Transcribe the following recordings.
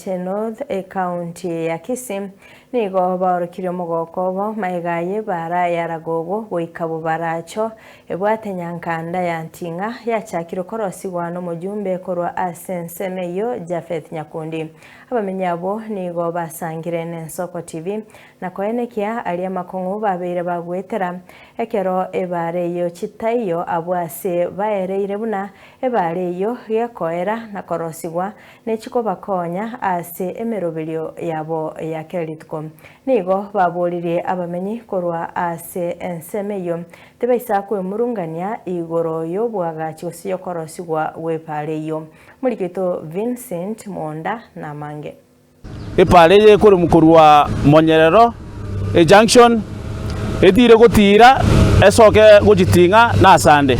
Chache North, ekaunti ya Kisii, nigo baorokirie omogoko obo magega y'ebaara ya Ragogo goika Bobaracho ebwate Nyankanda ya Nting'a yachakirwe korosigwa nomojumbe korwa ase ensemo eyio Japheth Nyakundi. Abamenyi abwo nigo basangire n'Ensoko TV na koenekia aria amakong'u babeire bagoetera ekero ebaara eyio chitaiyo abwo ase baereire buna Ebaare eyio gekoera na korosigwa nechikobakonya ase emeroberio yabo ya kera rituko. Nigo baboririe abamenyi korwa ase ensemo eyio tibaisa kwemurungania igoro y'oboagachi gose y'okorosigwa gw'ebaare eyio. Omoriki oito Vincent Monda namange. Epaara eye ekoremwa korwa Monyerero ejunction, etiire gotiira esoke gochiting'a na asande.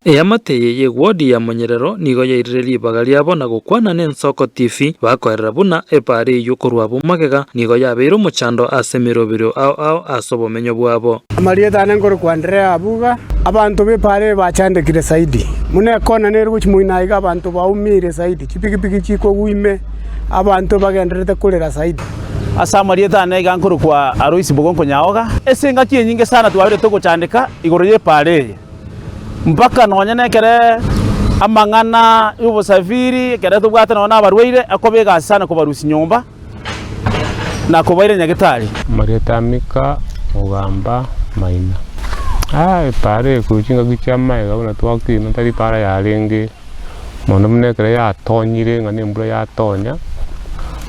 Eamate eye y'ewodi ya Monyerero nigo yairire ribaga riabo na gokwana n'ensoko TV bakoerera buna epaara eyio korwa abwo magega nigo yabeire omochando ase emeroberio ao ao ase obomenyo bwabo. Amarieta ane nkorokwa Andrea Abuga. Abanto b'epaara eye bachandekire zaidi. Buna ekona nere gochia moino aiga abanto baumire zaidi, chipigipigi chikogwa ime. Abanto bagendererete korera zaidi. Ase amarieta ane iga nkorokwa Alois Bogonko Nyaoga. Ase engaki enyinge sana twabeire togochandeka igoro y'epaara eye, mpaka nonya nekere amang'ana y'obosafiri, ekere tobwate nonya nabarwaire, ekoba egasi sana kobarusia nyomba na kobaira nyagetari. Amarieta a Mika, Mogamba, Maina. Epaara eye korwa chingaki chi'amaega buna twakina tari epaara yarenge. Mono buna ekero yatonyire ng'a nembura yatonya,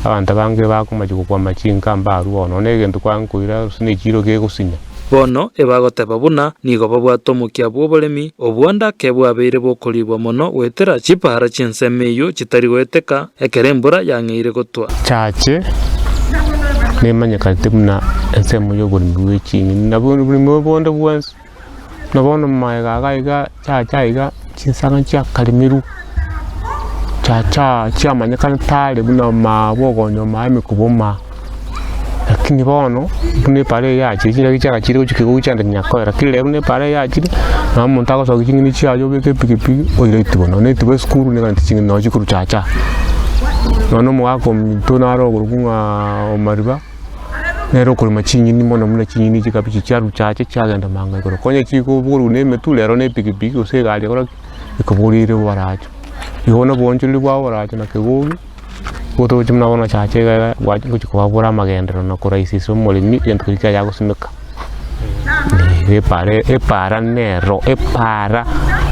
abanto abange bakomacha gokwama chinka mbarue oo, nonya egento kwankoira gose na echiro kegosinya. Bono ebagoteba buna nigo babwate omokia bw'oboremi, obwanda ake bwabeire bokoribwa mono goetera chipaara chi'ensemo eyio chitari goeteka ekero embura yang'eire gotwa. Chache nemanyekanete buna ensemo y'oboremi bwe ching'eni, nabo oboremi bonde bwensi. Na bono magega iga iga chiacha iga chinsana chiakaremirwe, chiacha chiamanyekanete are buna maa bogonya maa emekubo maa. Lakini bono, buna epara eye yachire chingaki chiagachire gochia kegogo chiaenda nyakoe, lakini rero buna epara eye yachire, nabo omonto agosokia ching'eni chiaye obeke epikipiki oire etibo, nonye na etibo esukuru nigo egento ching'eni nabo chikorwa chacha. Nonye omogaka ominto naro okorokwa ng'a Omariba. Nere okorema chinyeni mono buna chinyeni chikabichi chiarucha ache chiagenda manga igoro. Konya chikoborwa na emetwe rero na epikipiki gose egari ekora ki? Ekoboria ere oboracho. Igo bono oboonchoreria bwa oboracho na kegogi, gotogochia buna bono chache iga iga gwachi gochia kobabora amagenderero na korahisisha omoremi egento keria kiaye agosimeka. Epara epara nero epara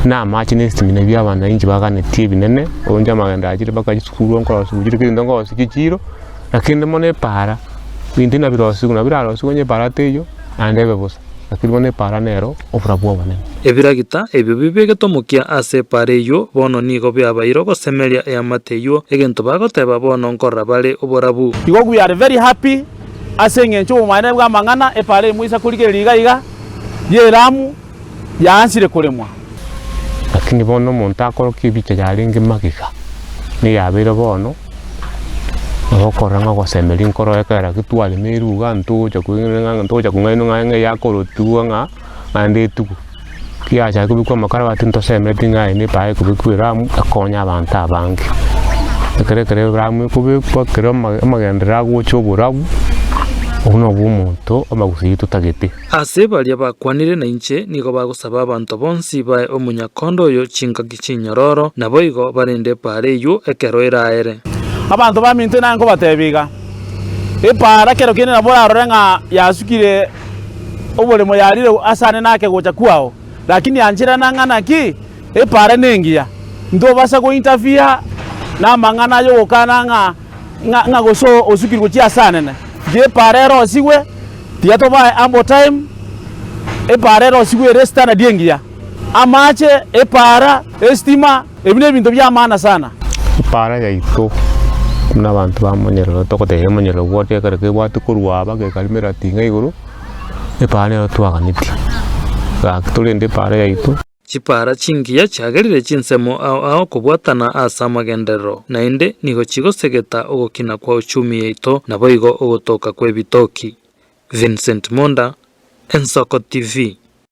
na amache na estima nabio abananchi baganetie ebinene, oonche amagenderero achire mpaka chisukuru nkorosia chire kera egento nkorosia chichiro. Lakini mono epaara, ebinto nabirosigwe, nabo birarosigwe onye epaara teiyo, naende ebe bosa, lakini bono epaara nero oborabu obonene. Ebiragita ebio bibegete omokia ase epaara eyio bono nigo biabaire ogosemeria eamate eyio, egento bagoteba bono nkorora bare oborabu. Igo we are very happy ase eng'encho obomaene bw'amang'ana epaara eye moisa korigereria iga iga y'Elamu yaansire koremwa. Lakini bono omonto akorokia ebicha yarenge magega, neyabeire bono, nabo okorora ng'a ogosemeria nkoro ekero ki twaremeirwe iga ntogocha koigwera ng'a ntogocha kong'ainwa ng'a ng'a eyakorotigwa ng'a naende etugo. Kiachaka kobekwa amakarabati ntosemereti ng'a eye nepae ekobekwa eramu ekonye abanto abange. Ekero ekero eramu ekobekwa ekero amagenderero agocha oborabu, obwo nobwo omonto amagusii totagete. Ase baria bakwanire nainche nigo bagosaba abanto bonsi bae omonyakondo oyo chingaki chinyororo, naboigo barende epaara eyio ekero eraere. Abanto baminto naye nkobatebia iga, Epaara kero kende nabo orarore ng'a yasukire oboremo yarire asane nake gocha kwao, lakini ancherana ng'a naki epaara nengiya. Ntobasa gointerfere namang'ana ay'ogokana ng'a ng'a gose osukire gochia ase anene. Tiga epaara erosigwe. Tiga tobae ample time, epaara erosigwe ere estandard engiya, amache, epaara, estima, ebi nebinto bia maana sana. Epaara yaito buna abanto ba monyerero togotebia omonyerero bwote ekero kebwate korwa aba gekarimera ting'a igoro, epaara nero twaganetie. Gaki torende epaara yaito. Chipaara chingiya chiagerire chinsemo ao ao kobwatana ase amagenderero, naende nigo chigosegeta ogokina kwa uchumi yaito naboigo ogotoka kw'ebitoki. Vincent Monda, Ensoko TV.